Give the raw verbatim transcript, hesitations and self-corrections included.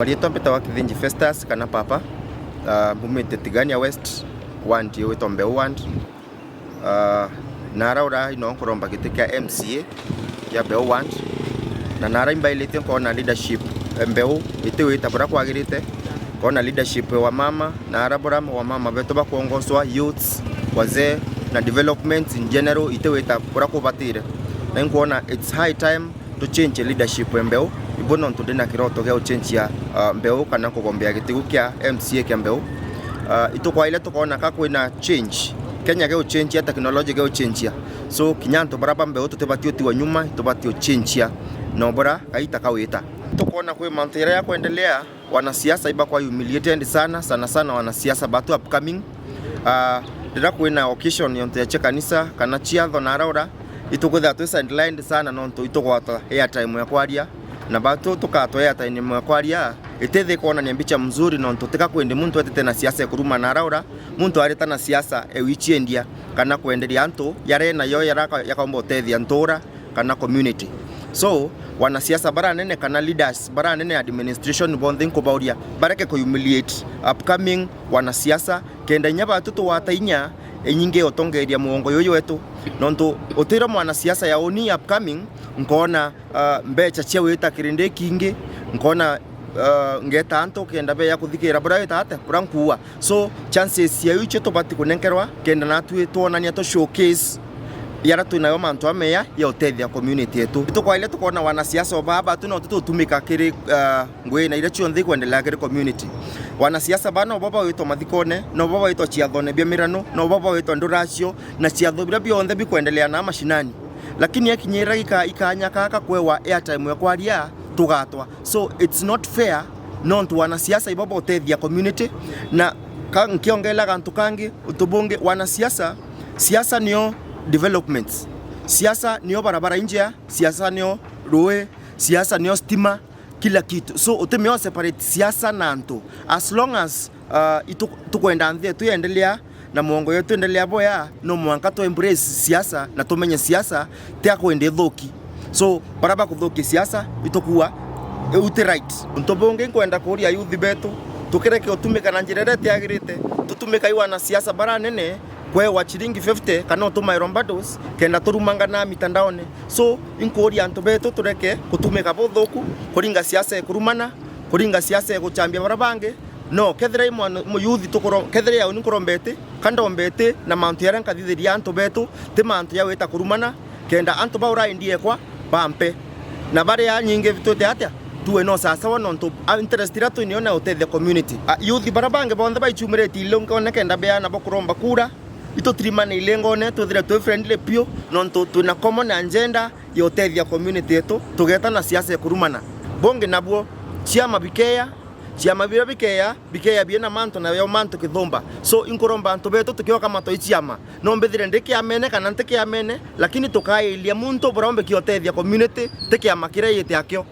Marietwa mbitawa Kithinji Festus kana Papa. Ah, mbumite Tigania West, ward iu itwa Mbeu ward. Ah, naraura ino nkuromba giti kia M C A kia Mbeu ward, na nara imbailite nkona leadership e Mbeu itiwita buria kwagirite, nkona leadership e wamama, na ara buria wamama betu bakwongoswa, youths, wazee, na development in general itiwita buria kubatire. Na inkwona it's high time tuchenjie leadership e Mbeu. Ibo nontu ndina kiroto gia guchenjia, ah, Mbeu kana kugombea giti kiu kia M C A kia Mbeu. Ah, itukwaire tukona ka kwina change, Kenya geuchenjia, technology geuchenjia. So, kinya antu baria ba Mbeu tutibati utigwa nyuma, itubati uchenjia no buria gaita kawita. Tukona kwi mantu jaria jakwendelea, wanasiasa ibakwa humiliated sana, sana sana wanasiasa batu upcoming. Ah, riria kwina occasion yontu ya cia kanisa kana ciatho na araura, itukwithira twi sidelined sana nontu itugwata airtime ya kwaria, na batu tukatwa airtime ya kwaria, itithi kwonania mbicha mzuri nontu tika kwindi muntu etite na siasa ya kuruma na araura, muntu arita na siasa e wichiendia kana kwenderia antu yare nayo yaraka-, yakaumba utethia ntura kana community. So, wanasiasa baranene kana leaders baranene administration bonthe nkubauria bareke ku humiliate upcoming wanasiasa, kenda inya batu tugwata inya inyingi utongeria mugongo yuyu wetu. Nontu utira mwanasiasa ya uni upcoming, nkona, ah, mbecha cia wita kirindi kingi, nkona, ah, ngeta antu kenda beya kuthikira buria wita ate, buria nkuua. So, chances ciao icio tubati kunenkerwa, kenda natwi twonania tu showcase yara twinayo mantu ameya ya utethia community yetu. Tukwaile tukona wanasiasa o baba tu no tutumika kiri, ah, ngui na iria cionthe ikwendelea kiri community. Wanasiasa baa nobo bawitwa mathikone, nobo bawitwa ciathone bia mirano, nobo bawitwa nduracio, na ciatho biria bionthe bikwendelea na mashinani. Lakini akinyira ika-, ikanya kaka kwewa airtime ya kwaria, tugatwa. So, it's not fair, nontu wanasiasa ibo botethia community, na ka-, nkiongeela gantu kangi, untu bungi, wanasiasa, siasa nio development, siasa nio barabara injea, siasa nio rui, siasa nio stima, kila kitu. So, utimio separate siasa na antu. As long as, uh, itu-, tukwenda nthi yetu yendelea, na mugongo yetu endelea boya, no mwanka tu embrace siasa na tumenye siasa tia kwenda ithuki. So, baria bakuthukia siasa, itukua iu ti right. Untu bungi nkwenda kuuria youth betu, tukireke utumika na njira iria itiagirite, tutumika i wanasiasa baria anene kwewa chiringi fifty kana utumairwa bundles, kenda turumangana mitandaone. So, inkuuria antu betu tureke kutumika buthuku, kuringa siasa ikurumana, kuringa siasa iguchambia baria bangi, No, kethira i mwana, muyuthi tukuro-, kethira i auni nkurombete, ka ndombete, na mantu jaria nkathithiria antu betu, ti mantu ja gwita kurumana, kenda antu baura indi ekwa bampe. Na baria nyingi twite atia? Tuwe no sasawa nontu, a, interest iria twinio na utethia community. A, youth baria bangi bonthe baichumiritie ilingone kenda beana bo kuromba kura, itutirimanire ilingone, twithire twi friendly piu, nontu twina common agenda ya utethia community yetu, tugeta na siasa ya kurumana. Bungi nabuo, ciama bikeya, ciama biria bikeya, bikeya biena mantu na yo mantu kithumba. So, inkuromba antu betu tukioka matwa i ciama. No mbithire ndi kiamene kana nti kiamene, lakini tukailia muntu buria umbikia utethia community, ti kiama kiria yite akio.